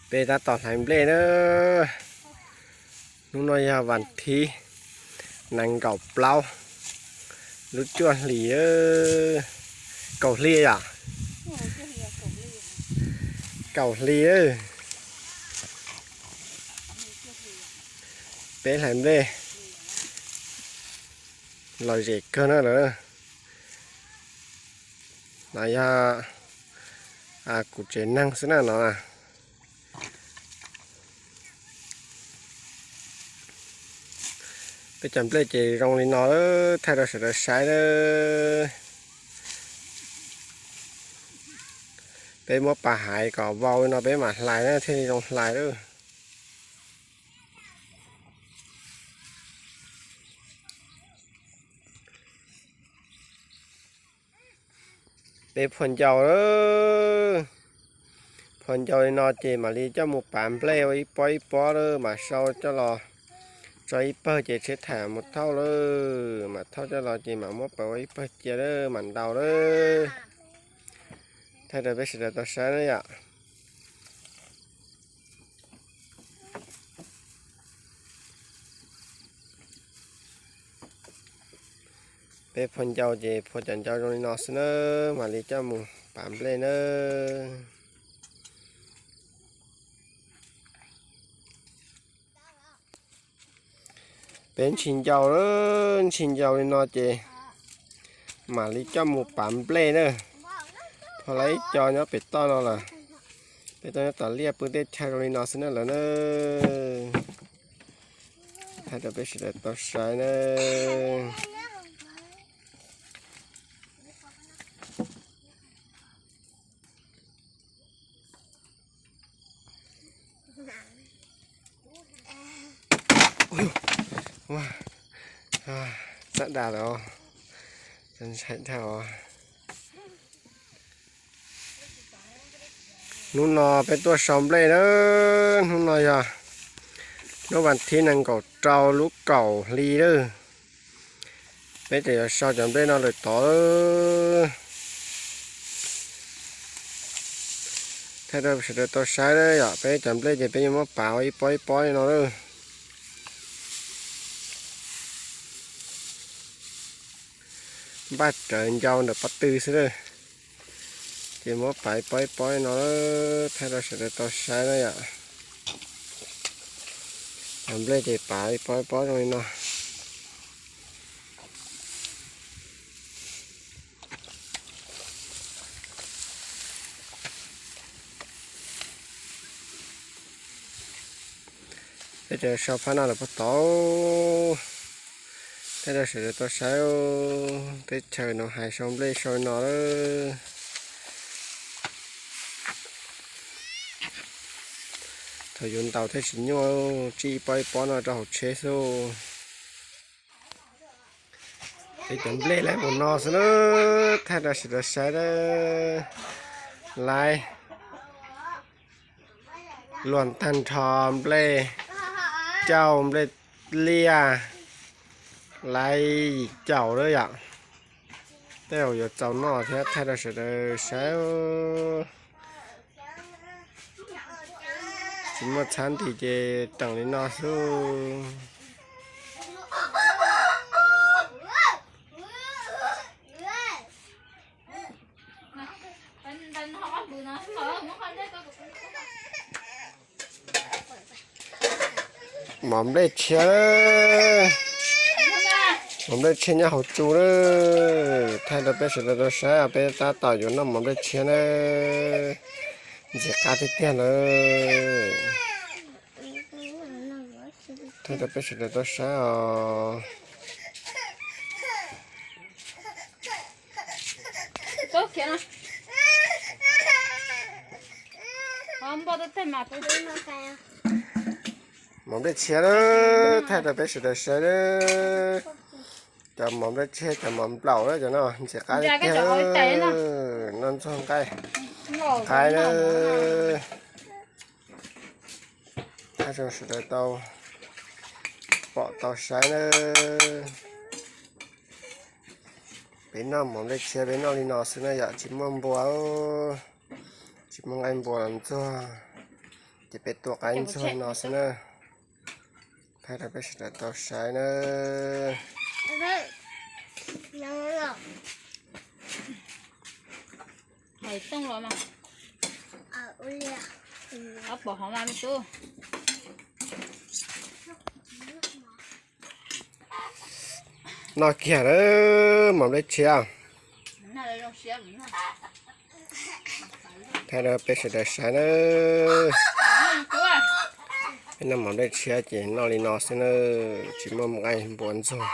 Peb tab tom hlais nplej na. Hnub no yog vas thib nees nkaum plaub lub cuaj hlis. Kaum hli yom? Kaum hli. Peb hlais nplej lom zem kawg na lawm. No yog kuv tsev neeg xwb na no. Peb cov nplej ces zoo li no, thaij rau sawv daws saib na. Peb muab pas hais kom vau li no peb mam hlais na thiaj li zoo hlais lawm. Peb phua ncau, phua ncau li no ces mam li coj mus pav nplej ua ib pob ib pob lawm mam sau coj los tso ib pawg ces tsheb thauj mus thauj lawm, mam thauj coj los ces mam muab pas ua ib pawg cia lawm mam ntaus lawm. Thaij rau peb sawv daws tau saib na yom. Peb phua ncau ces phua cov ncau zoo li no xwb na, mam li coj mus pav nplej na. Peb ntshis ncau, ntshis ncau li no ces mam li coj mus pav nplej na. Phua lawm ib co nyob pem toj no lawm. Peb tuaj nyob tom liaj pw tej chaw zoo li no xwb na lawm na. Thaij rau peb sawv daws tau saib na. Txab dag lawm, ntshai dhau. Hnub no peb tuaj sau nplej na, hnub no yog hnub vas thib nees nkaum rau lub kaum hli lawm. Peb tseem yuav sau cov nplej no lawm tod. Thaij rau sawv daws tau saib na yom, peb cov nplej ces peb yuav muab pav ua ib pob ib pob li no lawm. Npaj rawv ncau ntawm pob tw xwb lawm. Ces muab pav ib pob ib pob li no, thaij rau sawv daws tau saib na yom. Cov nplej ces pav ib pob ib pob zoo li no. Peb tseem sau phab no lawm puag tod. Thaij rau sawv daws tau saib, teb chaws no hais sau nplej sau no lawm. Thaum yuav ntaus thiaj tsis nyuaj, tsij ib pob ib pob no rau hauv tsheb xwb. Peb cov nplej lawm mus no xwb na, thaij rau sawv daws saib na. Lawv luag tag nrho nplej cauj nplej liaj, lawv yim caum lawm yom. Tej zaum yuav txaus noj thiab, thaij rau sawv daws saib. Tsis muaj txhab nti ces teem li no xwb. Mov nplej tshiab, mov nplej tshiab nyob hauv tsu lawm. Thaij rau peb sawv daws tau saib os, peb tab tom yuav noj mov nplej tshiab na. Ntxim qab tiag tiag lawm. Thaij rau peb sawv daws tau saib os. Mov nplej tshiab na, thaij rau peb sawv daws saib na. Cov mov nplej tshiab, cov mov nplaum na, cov no ntxim qab tiag. Noj ntxuag nqaij, nqaij na. Thaij rau sawv daws tau pom tau saib na. Peb noj mov nplej tshiab peb noj li no xwb na yom, tsis muaj npua, tsis muaj nqaij npua los ntxuag. Peb tua qaib ntxuag no xwb na. Thaij rau peb sawv daws tau saib na. Hais tooj los mas. Ob pom hov mas me tub. Noj kiag na, mos nplej tshiab. Thaij rau peb sawv daws saib na. Peb noj mos nplej tshiab ces noj li no xwb na, tsis muaj nqaij npua ntxuag.